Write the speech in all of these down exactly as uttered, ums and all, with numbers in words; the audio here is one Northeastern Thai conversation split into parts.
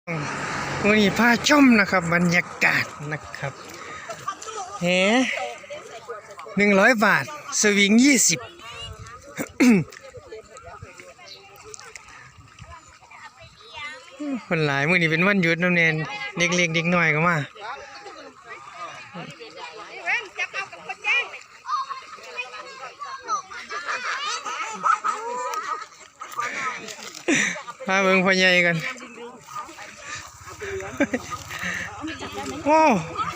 มื้อนี้พาชมนะครับ บรรยากาศนะครับ แห หนึ่งร้อยบาท สวิง ยี่สิบ คนหลาย มื้อนี้เป็นวันหยุดนำแน่ เด็กเล็กเด็กน้อยก็มา มาเบิ่งพ่อใหญ่กัน โอ้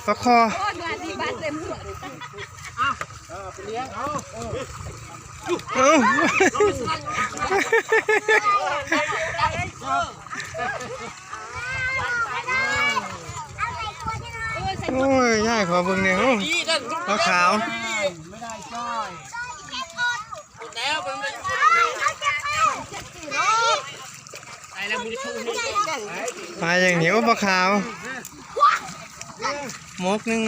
ปลาคอ เอ้า โอ้ย ยายขอเบิ่งแหน่ โอ้ ปลาขาว ปลาอย่างนี้ โอ้ ปลาขาว หมกหนึ่ง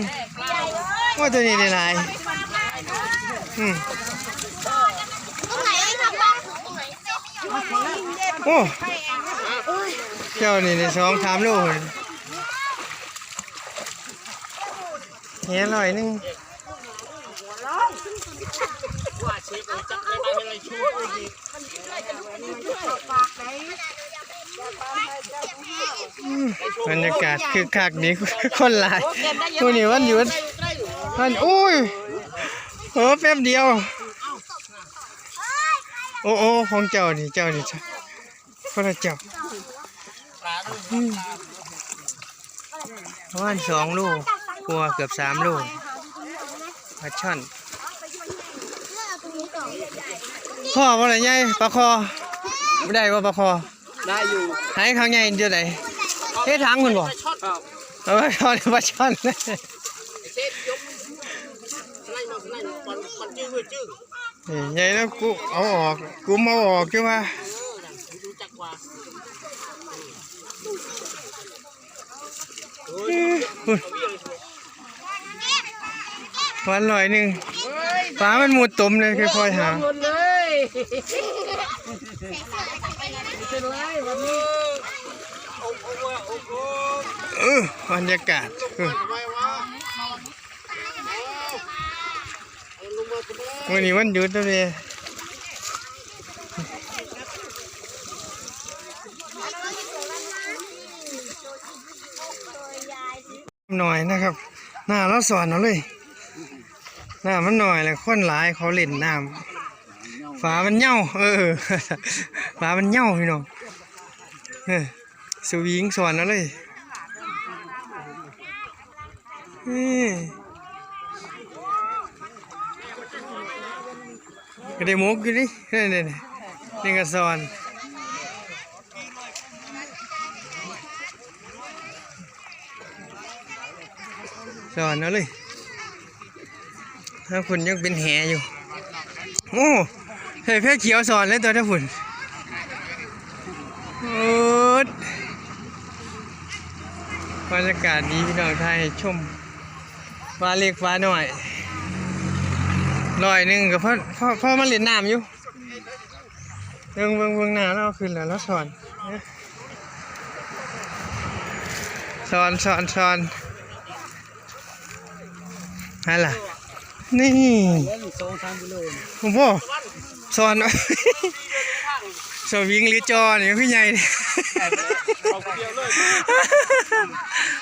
โอ้ ตัวนี้ได้หลาย อืม โอ้ เจ้านี่ได้สองสามโลเลย แหร้อยหนึ่ง อืม บรรยากาศคึกคักดี คนหลาย มื้อนี้วันหยุด วัน อุ้ย โอ้ แป๊บเดียว โอ้ โอ้ ของเจ้านี่ เจ้านี่ คนละเจ้า อืม ประมาณสองโลกว่า เกือบสามโล ปลาช่อน พ่อว่าอะไรใหญ่ ปลาคอ ได้ว่าปลาคอ ได้อยู่ ให้เขาใหญ่เท่าไหร่ เทถังคุณบอก ครับ เอาไว้ทอดปลาช่อน เส้นยกสไลด์มาสไลด์มาก่อนก่อนจื้อเว้ยจื้อ นี่ใหญ่แล้ว กูเอาออก กูมาออกใช่ไหม รู้จักว่า เอ้ย วันร้อยหนึ่ง ปลามันมุดตมเลย ค่อยๆหา หมดเลย ไม่เป็นไรวันนี้ เออ บรรยากาศ เออ วันนี้วันหยุดนะเว้ย หน่อยนะครับ หน้าเราสอนเอาเลย หน้ามันหน่อยแหละ คนหลายเขาเล่นน้ำ ฝามันเหย้า เออ ฝามันเหย้าพี่น้อง เออ สวิงสอนเอาเลย เออ ก็ได้หมกอยู่นี่ นี่ๆๆ นี่ก็สอน สอนเอาเลย ถ้าคุณยังเป็นแหอยู่ โอ้ ใส่แพเขียวสอนเลยตัวถ้าคุณ โอ้ บรรยากาศดีพี่น้อง ถ่ายให้ชม ปลาเล็กปลาน้อย ร้อยหนึ่งก็พอ พอ พอมาเล่นน้ำอยู่ เบิ่ง เบิ่ง เบิ่งหน้าเราขึ้นแล้ว เราสอน สอน สอน สอน นั่นล่ะ นี่ สองสามกิโล โอ้โห สอน สวิงหรือจอนี่คือใหญ่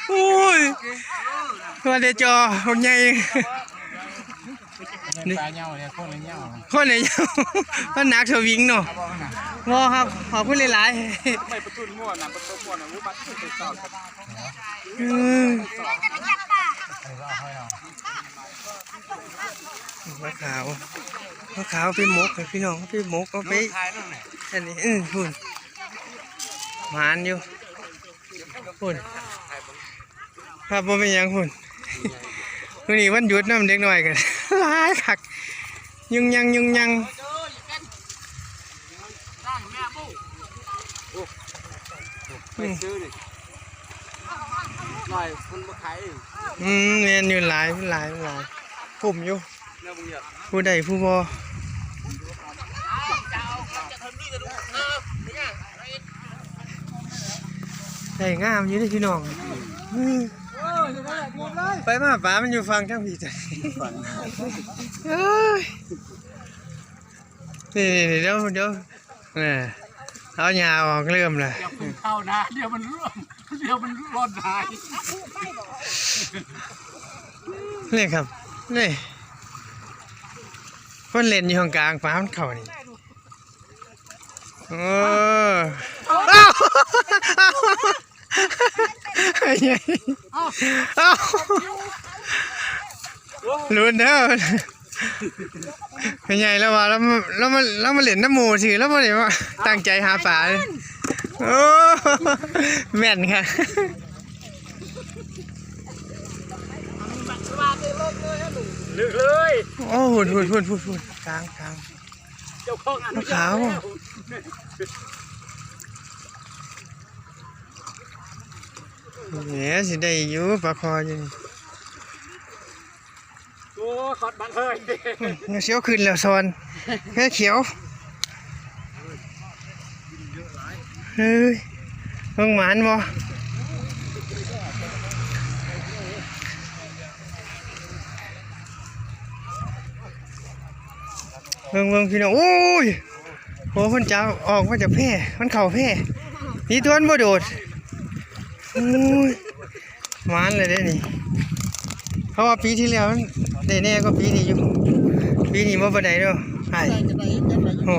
โอ้ย ว่าแต่จอบักใหญ่ ปลาเหย้าเนี่ย โคตรเหย้า โคตรเหย้า มันหนักสวิงเนาะ บ่ครับ ขอบคุณหลายๆ ไม่ประทุนมั่วนะ ประตูมั่วนะ รู้บัตรที่ไปสอบกัน อืม ปลาขาว ปลาขาวไปหมกให้พี่น้อง ไปหมกเอาไป อันนี้ เออ คุณ หมานอยู่ คุณ ครับ บ่เป็นหยังคุณ มื้อนี้วันหยุดนำ เด็กน้อยกัน หลายคัก ยุงยัง ยุงยัง ไปซื้อดิ หน่อย มันบ่ขายเอง อืม แม่นอยู่ หลาย หลาย หลาย คุ้มอยู่ แนวมึงอยาก ผู้ใดผู้บ่ ได้งามอยู่เด้พี่น้อง ไปมาปลามันอยู่ฝั่งทางพี้จ้ะ เอ้ย นี่ๆๆ เดี๋ยว เดี๋ยว เออ เอาหญ้าออกเริ่มเลย เดี๋ยวมันเข้านะ เดี๋ยวมันร่วง เดี๋ยวมันร่อนหาย นี่ครับ นี่ คนเล่นอยู่ข้างกลาง ปลามันเข้านี่ เออ เอ้า เอ้า ลุ้นเด้อ เป็นไงแล้ววะ แล้วมา แล้วมา แล้วมาเล่นน้ำหมู่สิ แล้วมาเล่นว่าตั้งใจหาปลาเลย โอ้ แม่นค่ะ ลึกเลย โอ้ พุ้นพุ้นพุ้นพุ้นพุ้น กลางกลาง เจ้าของอนุญาต ขาว แล้ว เนี่ยสิได้อยู่ ปลาคออยู่นี่ โอ้ ขอดบัตรเลย เสียวขึ้นแล้วซอน แพเขียว เฮ้ย เบิ่งหมานบ่ เบิ่ง เบิ่งพี่น้อง โอ้ย โห เพิ่นจับออกมาจากแพ มันเข้าแพ นี่ตัวมันบ่โดด โอ้ย หมานเลยเด้นี่ เพราะว่าปีที่แล้วมันได้แน่กว่าปีนี้อยู่ ปีนี้บ่ปานใดเด้อ อ้าย โอ้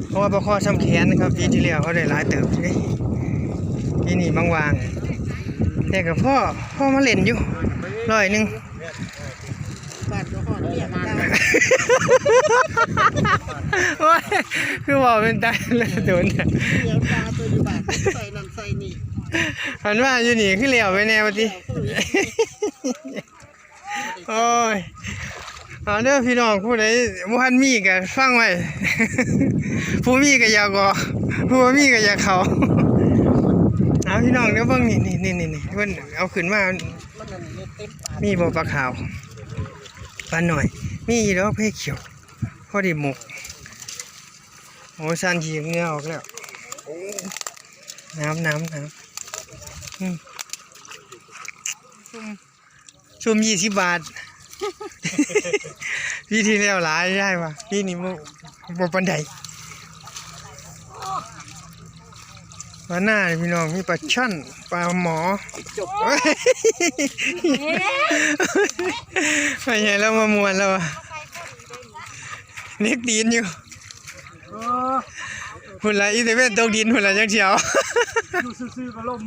เพราะว่าปลาคอซ้ำแขนนะครับ ปีที่แล้วเขาได้หลายเติบอยู่เด้ ปีนี้บางๆ แต่ก็พอ พอมาเล่นอยู่ ร้อยหนึ่ง บ้านก็ฮอดเวียงจ้า โอ้ย คือว่าเป็นตายเลยโดนเนี่ย เดี๋ยวปลาตัวอยู่บ้านใส่นั่นใส่นี่ หันว่าอยู่นี่คือแล้วไปแน่ว่าติ โอ้ย เอาเด้อพี่น้อง ผู้ใดบ่ทันมีก็ฟังไว้ ผู้มีก็อยากออก ผู้บ่มีก็อยากเข้า เอาพี่น้องเด้อ เบิ่งนี่ นี่ นี่ นี่ นี่ เพิ่นเอาขึ้นมา มันนั่นเต็มปาก มีบ่ปลาขาว ปลาน้อย มีอยู่ดอกแพเขียว พอได้หมก โอ้ สั่นขี้เหงื่อออกแล้ว น้ำ น้ำ น้ำ อืม ซุ่มยี่สิบบาท ปีที่แล้วหลายยายว่า ปีนี้บ่ บ่ปานใด มาหน้านี่พี่น้อง มีปลาช่อน ปลาหมอ ไปไงแล้วมาม่วนแล้วอะ เน็กตีนอยู่ เออ พุ่นละ อีเตเว่นตกดิน พุ่นละ จังเสียว อยู่ซื่อๆก็ล่ม